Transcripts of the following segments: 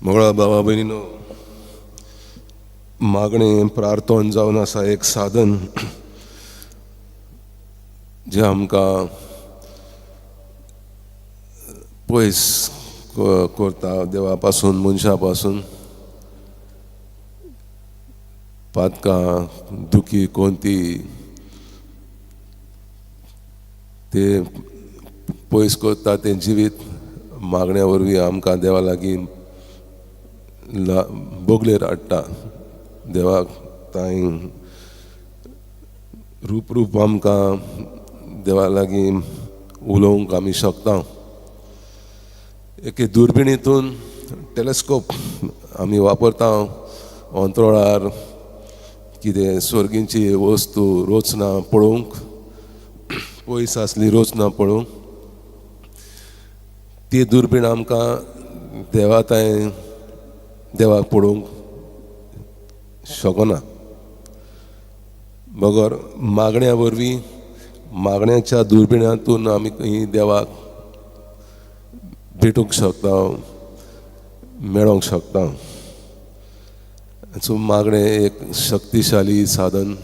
मोगळा बाबा भयणीनो, मागणें प्रार्थन जावन आसा एक साधन जें आमकां पयस करता देवा पासून, मनशा पासून. पातकां, दुखी कोणती ते पयस करता. तें जिवीत मागण्या वरवीं आमकां देवा लागीं बोगलेर हाडटा. देवाक तांय रूप रूप आमकां देवा लागीं उलोवंक आमी शकता. एके दुर्बिणीतून टेलिस्कोप आमी वापरता अंतराळार कितें स्वर्गींची वस्तू रचना पळोवंक, पयस आसली रचना पळोवंक. ती दुर्बीण आमकां देवा तांय देवाक पळोवंक शकना, बगर मागण्या वरवीं, मागण्याच्या दुर्बिणांतून आमी ही देवाक भेटूंक शकता, मेळोंक शकता. सो मागणें एक शक्तिशाली साधन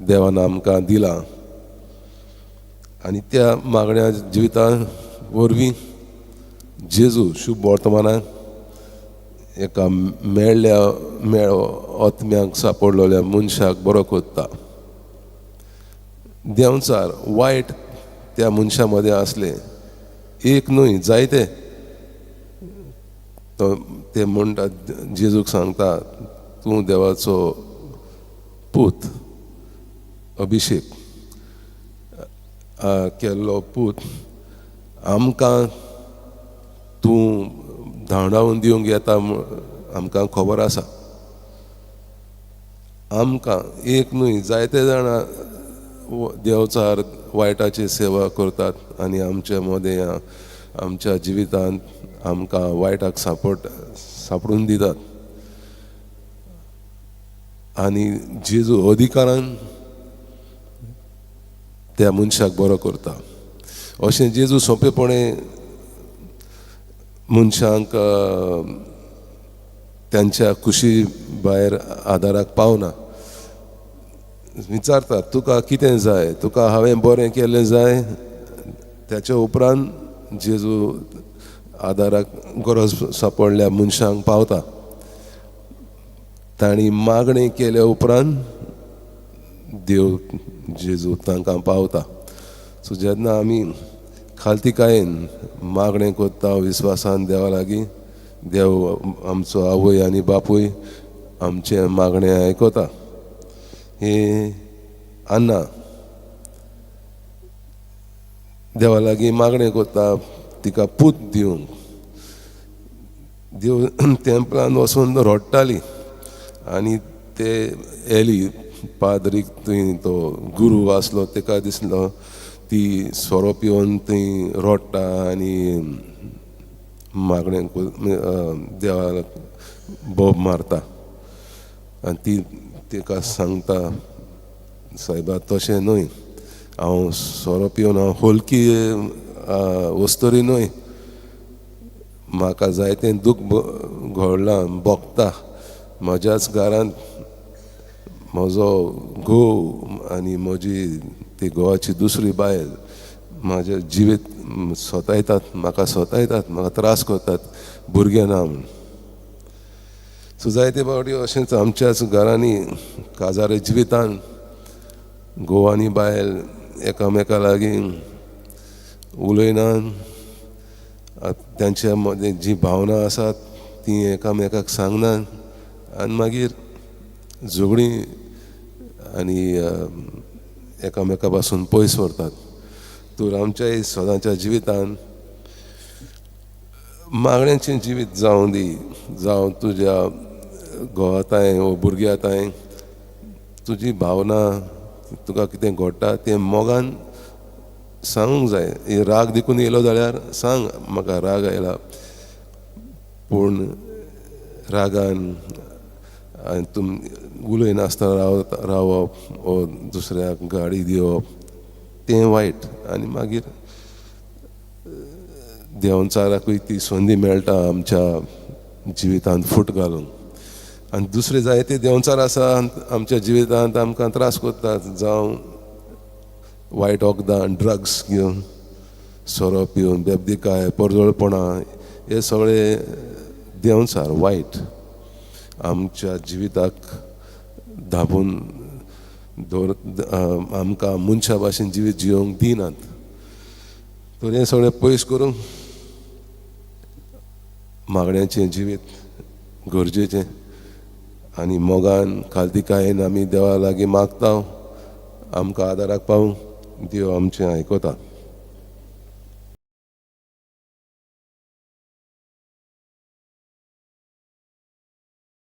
देवान आमकां दिलां आनी त्या मागण्या जिविता वरवीं जेजू शुभ वर्तमानाक एका मेळ्ळ्या मेळ आत्म्याक सापडलेल्या मनशाक बरो करता. देंवचार वायट त्या मनशा मदें आसले, एक न्हय जायते. तो ते म्हणटा, जेजूक सांगता, तूं देवाचो पूत, अभिशेक केल्लो पूत, आमकां तूं धांवडावन दिवंक येता आमकां खबर आसा. आमकां एक न्हय जायते जाणां देवचार वायटाची सेवा करतात आनी आमच्या मदें आमच्या जिवितांत आमकां वायटाक सांपडून दितात. आनी जेजू अधिकारान त्या मनशाक बरो करता. अशें जेजू सोंपेपणी मनशांक त्यांच्या खुशी भायर आदाराक पावना. विचारता, तुका कितें जाय, तुका हांवें बरें केल्लें जाय. त्याच्या उपरांत जेजू आदाराक गरज सापडल्या मनशांक पावता. तांणी मागणें केल्या उपरांत देव जेजू तांकां पावता. सो जेन्ना आमी खालतीकायेन मागणें करता विस्वासान देवा लागीं, देव आमचो आवय आनी बापूय आमचें मागणें आयकता. हे आन्ना देवा लागीं मागणें करता तिका पूत दिवंक. देव तेंपलान वचून रडटाली आनी ते एली पाद्रीक थंय तो गुरू आसलो, ताका दिसलो ती सोरो पिवन थंय रडटा आनी मागणें देवाक बोब मारता. आनी ती ताका सांगता, सायबा तशें न्हय, हांव सोरो पिवन हांव हलकी वस्तरी न्हय, म्हाका जायतें दूख घडलां भोगता. म्हज्याच घरांत म्हजो घोव आनी म्हजी ती घोवाची दुसरी बायल म्हाजें जिवीत सतायतात, म्हाका सतायतात, म्हाका त्रास करतात, भुरगें ना म्हूण. सो जायते फावटी अशेंच आमच्याच घरांनी काजारे जिवितान घोव आनी बायल एकामेका लागीं उलयनात, तांच्या मदें जी भावनां आसात ती एकामेकाक सांगनात आनी मागीर झगडीं आनी एकामेका पासून पयस व्हरतात. तर आमच्याय सदांच्या जिवितान मागण्याचें जिवीत जावं दी, जावं तुज्या घोवा तांय वो भुरग्या तांय तुजी भावना, तुका कितें घडटा तें मोगान सांगूंक जाय. राग देखून येयलो जाल्यार सांग म्हाका राग आयला, पूण रागान तुम उलयनासतना रावप वो दुसऱ्याक गाडी दिवप तें वायट. आनी मागीर देंवचाराकूय ती संदी मेळटा आमच्या जिवितांत फूट घालूंक. आनी दुसरे जायते देंवचार आसा आमच्या जिवितांत आमकां त्रास करतात, जावं वायट वखदां, ड्रग्स घेवन, सोरो पिवन, बेबदिकाय, परजळपणां, हे सगळे देंवचार वायट आमच्या जिविताक धांपून दवर, आमकां मनशा भाशेन जिवीत जियोंक दिनात. तर हें सगळें पयस करूंक मागण्याचें जिवीत गरजेचें आनी मोगान खालतीकायेन आमी देवा लागीं मागता, आमकां आदाराक पावूं. देव आमचें आयकता.